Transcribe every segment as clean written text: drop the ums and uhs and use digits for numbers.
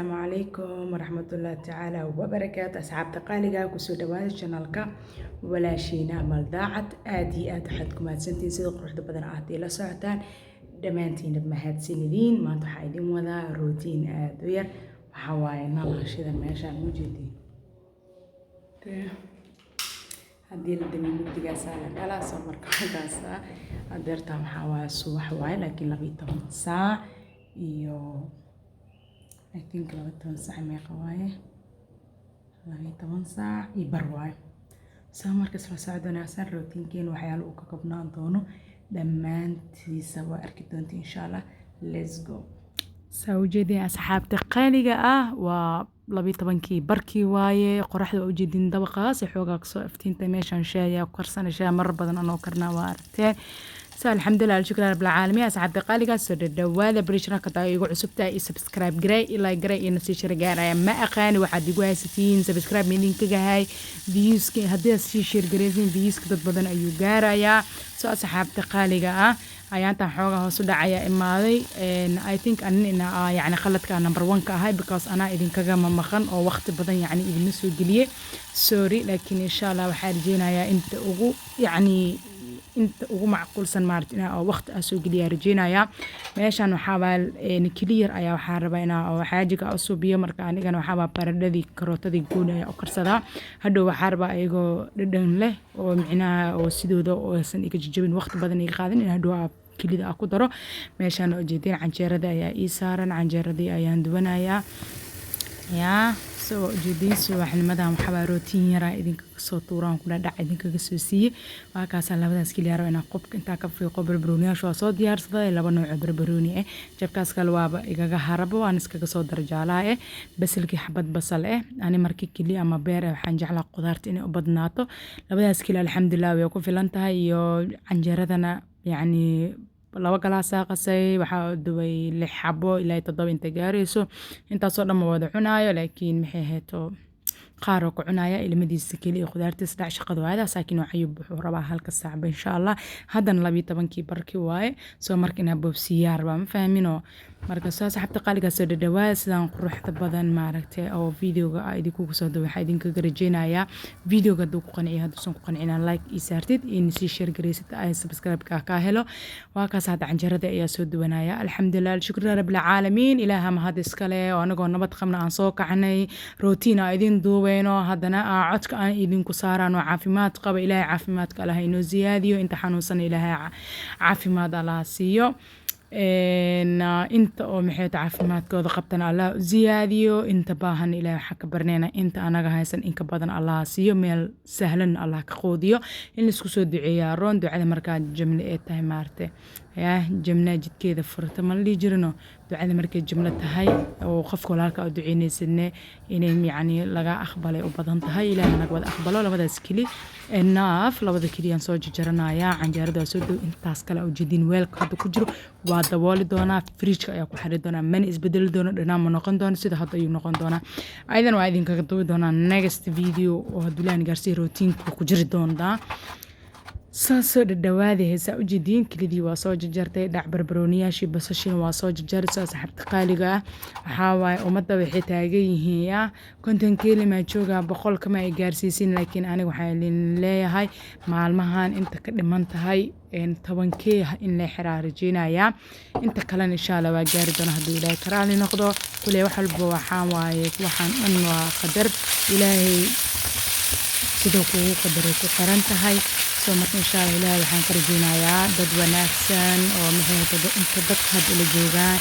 Asalaamu calaykum waraxmatullaahi tacaala wabarakaatu. Asxaabta qaaliga, kusoo dhawaada channelka walaashiina Amal Daacad. Aad iyo aad waxaad ku mahadsantihiin sida quruxda badan aad ila socotaan. Dhammaantiina mahadsanidin. Maanta waxaa idin wadaa routine aad u yar. Waxaa waaye nalashida meeshaan u jeedin, haddii la damiyo mugdigaasaa la galaa. Soo marka halkaasa adeertaa waxaa waaye subax waaye, laakiin 12 saac iyo, I think, 12 saac meeqa waaye, 12 saac iyo bar waaye. Soo marka isla socod wanaagsan. Routinekeena waxyaalo uu ka koobnaan doono dhammaantiisa waa arki doonta, insha Allah. Let's go. Saa ujeedin, asxaabta qaaliga ah, waa 12-kii barkii waaye. Qoraxda waa ujeedin, dabaqaas xoogaa kasoo iftiintay. Meeshaan shaah ayaa ku karsana. Shaah marar badan anoo karnaa waa aragteen. So alxamdulilah, alshukr rabbil caalamiin. Asxaabta qaaliga, soo dhadhawaada. Bridgena kataa igu cusubtahay iyo subscribe garay, ilaa garay iyo nasii share gaaraya. Ma aqaani waxaad igu haysatiin. Subscribe ma idinkaga viewska? Haddii aad sii share garaysiin, viewska dad badan ayuu gaarayaa. So asxaabta qaaliga ah, ayaantan xoogaa hoos u dhacaya imaaday. I think anin ina yacni khaladka number one ka ahay, because anaa idinkaga maqan oo waqti badan yacni idinma soo geliyey. Sorry, laakiin insha Allah waxaa rajeynayaa inta ugu yacni inta ugu macquulsan maarata inaa oo waqti ah soo geliyaa rajeynayaa. Meeshan waxaa baa clear ayaa waxaa rabaa inaa oo xaajiga u subiyo. Marka anigana waxaa baa baradhadii, karootadii gooni ayaa u karsadaa. Hadhow waxaa rabaa ayagoo dhadhan leh oo micnaha oo sidooda oo aysan iga jajabin, waqti badan iga qaadan, in hadhow aa kelida aa ku daro. Meeshaan ujeedin, canjeerada ayaa ii saaran, canjeeradii ayaan dubanayaa. Yaa soo ujeedin, subaxnimadan waxabaa routine yaraa idinkaga soo tuuraan, ku dhadhac idinkaga soo siiyey. Waa kaasaa, labadaas keliya raba inaan qubka intaa ka fiiqo. Barbarooniyaasha waa soo diyaarsaday, laba nooc oo barbarooni ah. Jabkaas kale waaba igaga harabo, waan iskaga soo dara jaalaha eh. Basalkii, xabad basal eh. Ani markii keliya ama beer eh waxaan jeclaa qudaarta inay u badnaato. Labadaas keliya, alxamdulilah, way ku filan tahay. Iyo canjeeradana, yacni laba galaasaa qasay, waxaa dubay lix xabo ilaa toddoba inta gaarayso. Intaasoo dhan ma wada cunaayo, laakiin maxay ahayto, qaar oo ku cunaya ilmadiisa keliya, khudaartiisa dhac. Shaqada waayadaas, laakiin Ayub wuxuu rabaa halka saacba, insha Allah. Haddana 12-kii barkii waaye. Soo marka inaa boobsiiyaa rabaa, ma fahminoo? Marka soo asxaabta qaaligaa, soo dhadhawaada. Sidaan quruxda badan maaragtay oo videoga aa idinkugu soo daba, waxaa idinkaga rajeynayaa videoga hadduu ku qanciyo, hadduusan ku qancina, like ii saartid, in sii share garaysid, ay subscribe-ka kaa helo. Waa kaas, hadda canjarada ayaa soo duwanaya. Alxamdulilah, alshukru rabbil caalamiin. Ilaaha mahad iskale oo anagoo nabad qabna aan soo kacnay, routine aa idin duubeyno, haddana aa codka aan idinku saaraan oo caafimaad qaba. Ilaahay caafimaadka Allah inoo ziyaadiyo. Inta xanuunsan Ilaahay caafimaad Allah siiyo. Inta oo maxay caafimaadkooda qabtana Allah u ziyaadiyo. Inta baahan Ilahay waxaa ka barnayna inta anaga haysan inka badan Allah siiyo, meel sahlan Allah ka quudiyo. In laisku soo duceeyaa roon. Ducada markaa jamle ee tahay, maaragtay, yaa jamna jidkeeda furta ma la dhihi jirino? Ducada markay jumlo tahay oo qofka walaalka u duceynaysidne, inay yacni laga aqbalay u badan tahay. Ilaahay naga wada aqbalo. Labadaas keli enough. Labada keliyaan soo jarjaranayaa. Canjeerada waa soo dow. Intaas kale ujeedin, weelka hadda ku jiro waa dabooli doonaa, fridgeka ayaa ku xiri doonaa. Mana isbedeli doono, dhanaan ma noqon doono, sida hadda ayuu noqon doonaa. Ayadan waa idinkaga dubi doonaa next video oo hadduu Ilaahay gaarsiiyo, routineka ku jiri doontaa. Soo soo dhadhawaada. Heesaa ujeediin, kelidii waa soo jarjartay dhac, barbarooniyaashii, basashiina waa soo jarjaray. Soo asxaabta qaaliga ah, waxaa waaye ummadda waxay taagan yihiin, yaa 50 keeli maa joogaa, 100 kama ay gaarsiisin. Laakiin aniga waxaa idin leeyahay, maalmahan inta ka dhiman tahay 10K in la xiraa rajeynayaa. Inta kalena insha Allah waa gaari doona hadduu Ilaahay karaali noqdo. Kuley wax walba waxaa waaye, waxaan dhan waa qadar Ilaahay, siduu kugu qadaray ku xiran tahay. Soo marka insha Allah Ilaahay waxaan ka rajeynayaa dad wanaagsan oo maxay inta dadka hadda la joogaan,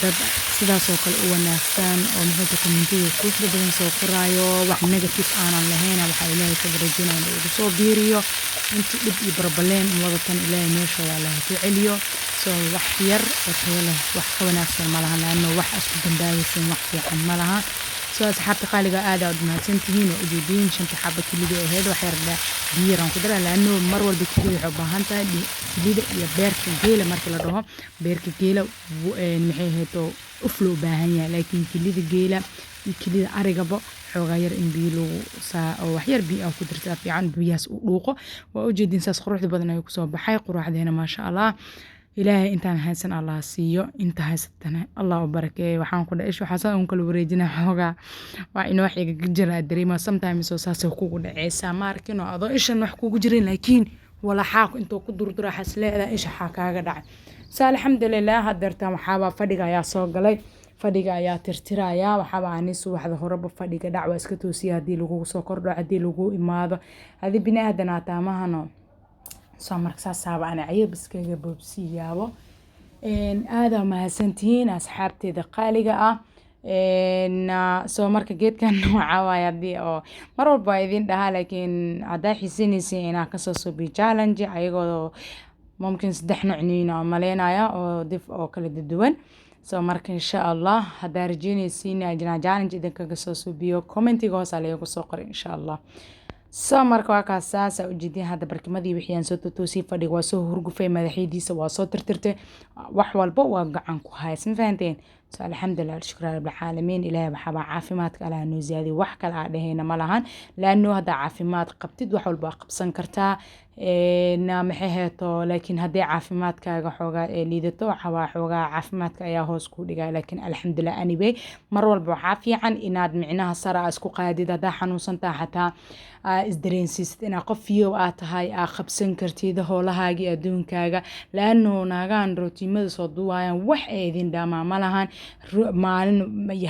dad sidaas oo kale u wanaagsan oo maxay commentiga quruxda badan soo qoraayo, wax negative aanan lahayn. Waxaa Ilaahay ka rajeynaya inuu igu soo biiriyo. Inti dhib iyo problem wadatan, Ilaahay meeshooda Allah ku celiyo. Soo wax yar oo tayo leh wax ka wanaagsan ma lahan, laano wax isku dambaabaysan wax fiican ma laha. Soo asxaabta qaaliga, aad aad mahadsantihiin. Oo ujeediin, shanta xaba kelida ahayd, wax yar biyo yaraan ku daraa, laano mar walba kelida waxay u baahan tahay kelida iyo beerka geela. Marka la dhaho beerka geela, maxay ahayd, uf loo baahan yahay, laakiin kelida geela iyo kelida arigaba xoogaa yar in biyo lagu saa oo wax yar biyo ah ku dartaa fiican, biyahaas u dhuuqo. Waa ujeedin, saas quruxda badan ayuu kusoo baxay quraacdeena, maasha Allah. Ilaahay intaan haysan Allah siiyo, inta haysatana Allah u barakeeyo. Waxaan ku dhahay isha waxaa saa un kala wareejinaa xoogaa, waa in wax igaga jira dareema sometimes oo saasay kugu dhaceysaa. Ma arkin oo adoo ishan wax kugu jirin, laakiin walaxaa intuu ku durdura waxaa is leedahay isha xaa kaaga dhacay. Sa alxamdulilah, hadeertan waxaaba fadhiga ayaa soo galay, fadhiga ayaa tirtirayaa. Waxaaba ani subaxda horeba fadhiga dhac waa iska toosiya, haddii lagugu soo kordho, haddii lagu imaado, haddii bini aadan aa taamahano. Soo marka saasaaba ani cayab iskaga boobsiiyaabo. Aada mahadsantihiin asxaabteeda qaaliga ah. Soo marka geedkan waxaa waaye haddii oo mar walba waa idin dhahaa, laakiin haddaa xiisanaysiin inaa kasoo suubiyo challenge ayagoo mumkin saddex nooc niin oo maleynaya oo dif oo kala duwan. So marka insha Allah haddaa rajeynaysiin inaa challenge idinkaga soo suubiyo, commentiga hoos aa laygu soo qoray insha Allah. So marka waa kaas, saasa ujeedin. Hadda barkimadii wixii aan soo totoosiyey, fadhiga waa soo hurgufay, madaxyadiisa waa soo tirtirtay, wax walba waa gacan ku hays, ma fahanteen? So alxamdulilah, shukra rabbilcaalamiin. Ilaahay waxaabaa caafimaadka Allah noo ziyaadiyo, wax kale aa dhehayna ma lahan, laano haddaa caafimaad qabtid wax walba waa qabsan kartaa. Maxay heeto, laakiin haddii caafimaadkaaga xoogaa ee liidato, waxawaa xoogaa caafimaadka ayaa hoos kuu dhigaya. Laakiin alxamdulilah, anyway, mar walba waxaa fiican inaad micnaha sara isku qaadid. Haddaa xanuunsan tahay xataa aa isdareensiisid inaa qof fiyow aa tahay, aa qabsan kartid howlahaagii adduunkaaga, laano naagaan rootiimada soo duwaayaan wax ay idin dhaamaa ma lahan. Maalin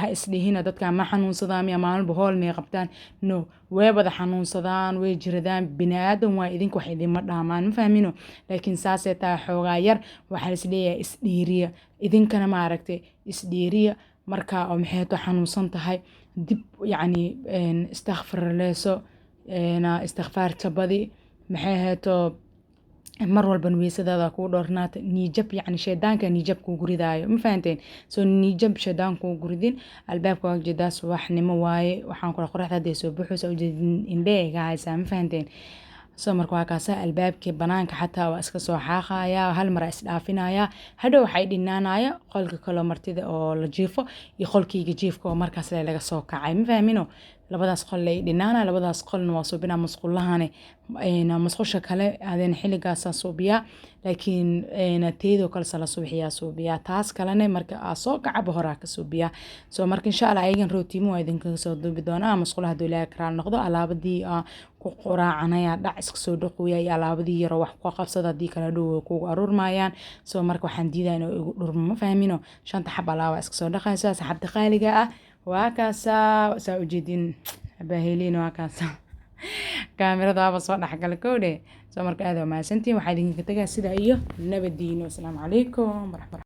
ha isdhihina dadkan ma xanuunsadaan miya, maalinba howl may qabtaan. No, way wada xanuunsadaan, way jiradaan, bini aadan waa, idinka wax idinma dhaamaan, ma fahmino? Laakiin saasay tahay, xoogaa yar waxaa isleeyahay isdhiiriya, idinkana maaragtay isdhiiriya. Marka oo maxay to xanuunsan tahay, dib yacni istakfirleyso, istikfaarta badi, maxay ahayto, mar walban weysadaada kuu dhoornaata. Niijab yacni shaydaanka niijab kuugu ridaayo, ma fahanteen? So niijab shaydaan kuugu ridin. Albaabka waa ujeedaa, subaxnimo waaye, waxaan kula qoraxda hadday soo baxayso ujeedin, indhee iga haysaa, ma fahanteen? So marka waa kaasa, albaabkii banaanka xataa waa iska soo xaaqaya, hal mar isdhaafinaya. Hadhow waxay dhinaanaya qolka kaloo martida oo la jiifo iyo qolkayga jiifka oo markaas le laga soo kacay, ma fahmino? Labadaas qol lay dhinaanaya, labadaas qolna waa suubinaa. Musqulahane, musqusha kale adeen xilligaasaa suubiyaa, laakiin teedoo kale sala subixiyaa suubiyaa, taas kalene marka aa soo kacaba horaa ka suubiyaa. So marka insha Allah ayagan rootiimo waa idinkaga soo duubi doonaa. Musqulaha hadduu Ilaahay karaal noqdo, alaabadii ku quraacanaya dhac iska soo dhaqooya iyo alaabadii yaroo wax ku qabsada, haddii kale dhow way kugu aruurmayaan. So marka waxaan diidaya inuu igu dhurmo, ma fahmino? Shanta xab alaaba iska soo dhaqaysa. Saxabta qaaliga ah, waa kaasaa, saa ujeedin abaaheliin, waa kaasa, kaamirada waaba soo dhexgala kowdhe. So marka aad waa mahadsantihiin, waxaa idinka tagaa sidaa iyo nabadiino. Asalaamu calaykum waraxmat.